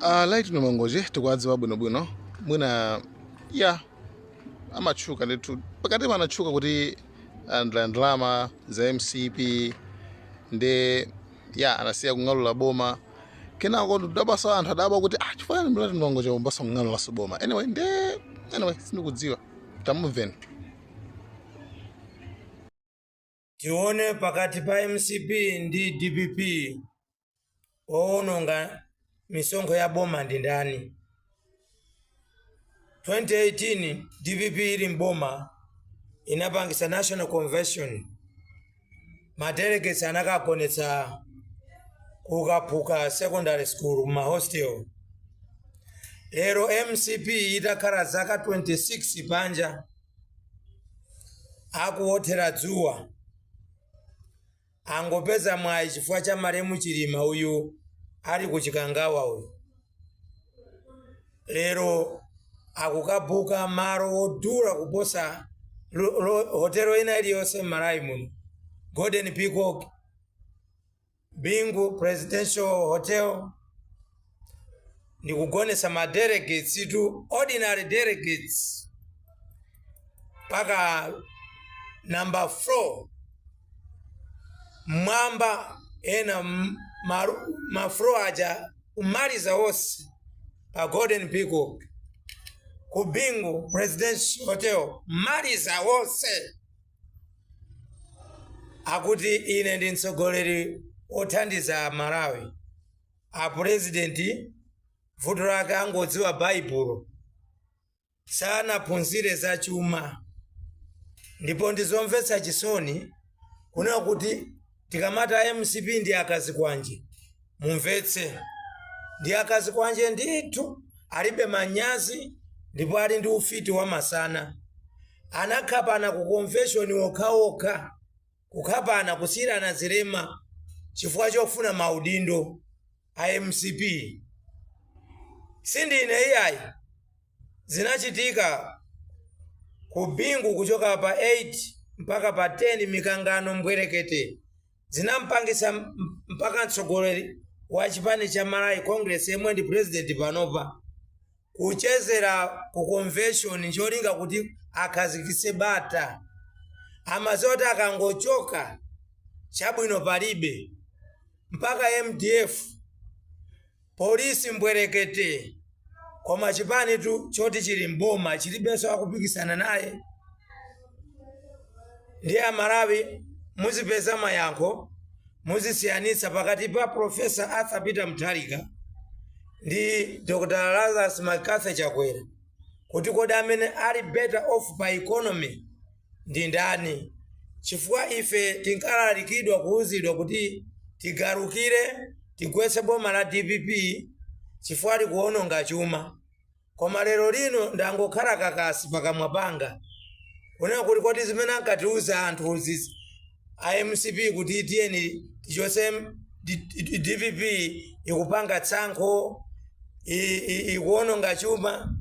Lyton Mangochi tikuwadziwa bwinobwino. Mwina ya amatchuka ndithu, pakati panatchuka kuti andla ndalama za MCP, nde ya anasiya kung'alula boma. Kenako ndabasa anthu adabwa kuti ah, chifukwa chani Lyton Mangochi umbasa kung'alulaso boma? Anyway, nde anyway, sindikudziwa, tamumveni. Tione pakati pa MCP ndi DPP, owononga misonkho ya boma ndi ndani? 2018 DPP ili mboma inapangisa national convention, ma delegates anakagonetsa ku Kaphuka Secondary School ma hostel. Lero MCP itakhala zaka 26 panja akuwothera dzuwa, angopeza mwayi chifukwa cha malemu Chilima uyu ali ku Chikangawa uyu, lero akukabuka malo wodula kuposa hotelo ina iliyonse m'Malawi muno, Golden Peacock, Bingu Presidential Hotel, ndikugonesa ma delegates to ordinary delegates mpaka number 4 mmwamba, ena ma floor aja kumaliza wonse pa Golden Peacock, ku Bingu Presidential Hotel, maliza wonse. Akuti ine ndi mtsogoleri wothandiza Malawi. A president vuto lake angodziwa Baibulo, sanaphunzire za chuma. Ndipo ndizomvetsa chisoni kunena kuti tikamati a MCP ndi akazikwanje, mumvetse, ndi akazikwanje ndithu, alibe manyazi ndipo ali ndi ufiti wamasana. Anakhapana ku convention okhaokha, kukhapana, kusiyirana zilema chifukwa chofuna maudindo a MCP. Sindine iyayi, zinachitika ku Bingu kuchoka pa 8 mpaka pa 10, mikangano mbwerekete zinampangisa mpaka mtsogoleri wa chipani cha Malawi Congress, yemwe ndi president panopa, kuchezera ku convention ncholinga kuti akhazikitse bata. Amadziwa kuti akangochoka chabwino palibe. Mpaka MDF, polisi mbwerekete, koma chipani tu choti chili mboma chilibenso akupikisana naye. Ndiye Amalawi muzipeza mayankho, muzisiyanitsa pakati pa Professor Arthur Peter Mutharika ndi Dr Lazarus McCarthy Chakwera, kuti kodi amene ali better off pa economy ndi ndani? Chifukwa ife tinkalalikidwa, kuwuzidwa kuti tigalukire, tigwetse boma la DPP chifukwa likuwononga chuma. Koma lero lino ndangokhala kakasi pakamwa panga kunena kuti kodi zimene ankatiuza anthu a MCP kuti tiyeni tichotse DPP, ikupanga tsankho, ikuwononga chuma,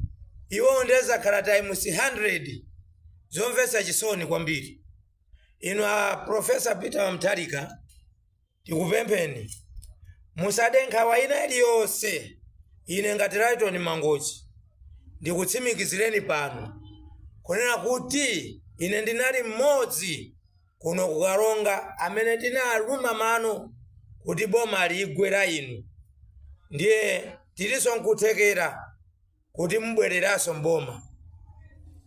iwo ndezakhala times 100. Zomvetsa chisoni kwambiri. Inu a Professor Peter Mutharika, tikupempheni musade nkhawa ina iliyonse. Ine ngati Lyton Mangochi ndikutsimikizireni pano kunena kuti ine ndinali mmodzi kuno kukalonga amene tinaluma mano kuti boma ligwe la inu, ndiye tilinso nkuthekera kuti mubwereranso mboma,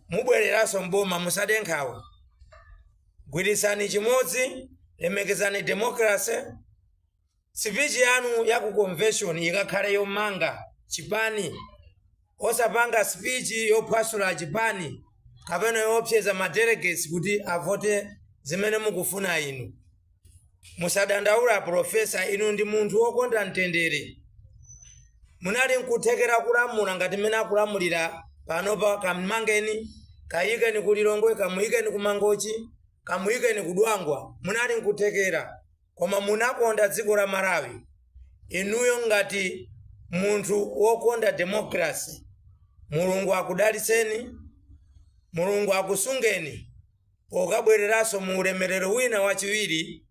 mubwereranso mboma. Musade nkhawa, gwirizani chimodzi, lemekezani democracy. Speech yanu ya ku convention ikakhale yomanga chipani, osapanga speech yophwasula chipani kapena yoopseza ma delegates kuti avote zimene mukufuna inu. Musadandaula, Professor, inu ndi munthu wokonda mtendere. Munali nkuthekera kulamula ngati mmene akulamulira panopa: kamangeni, kayikeni ku Lilongwe, kamuyikeni ku Mangochi, kamuyikeni ku Dwangwa. Munali nkuthekera, koma munakonda dziko la Malawi. Inuyo ngati munthu wokonda democracy, Mulungu akudalitseni, Mulungu akusungeni pokabwereranso mu ulemerero wina wachiwiri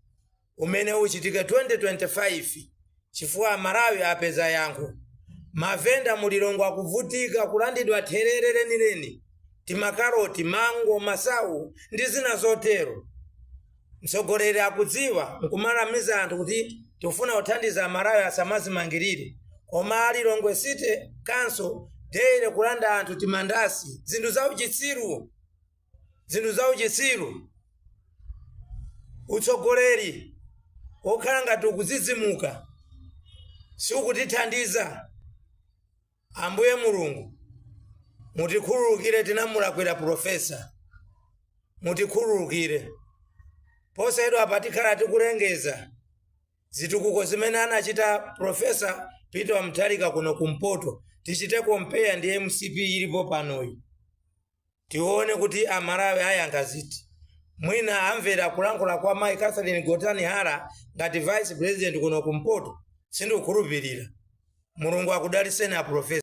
umene uchitike 2025, chifukwa Amalawi apeza yankho. Mavenda mu Lilongwe akuvutika kulandidwa therere lenileni, timakaroti, mango, masawu ndi zina zotero. Mtsogoleri akudziwa nkumalamiza anthu kuti tikufuna kuthandiza Amalawi asamazimangirire, koma a Lilongwe City Council daily kulanda anthu timandasi. Zinthu za uchitsiru, zinthu za uchitsiru. Utsogoleri wokhala ngati ukudzidzimuka siukutithandiza. Ambuye Mulungu, mutikhululukire, tinamulakwira Profesa, mutikhululukire. Posachedwa tikhala tikulengeza zitukuko zimene anachita Profesa Peter Mutharika kuno kumpoto, tichite compare ndi MCP ilipo panoyi, tione kuti Amalawi ayankha ziti. Mwina amvera kulankhula kwa Mayi Catherine Gotani Hara ngati vice president kuno kumpoto. Sindikukhulupirira. Mulungu akudaliseni a Profesa.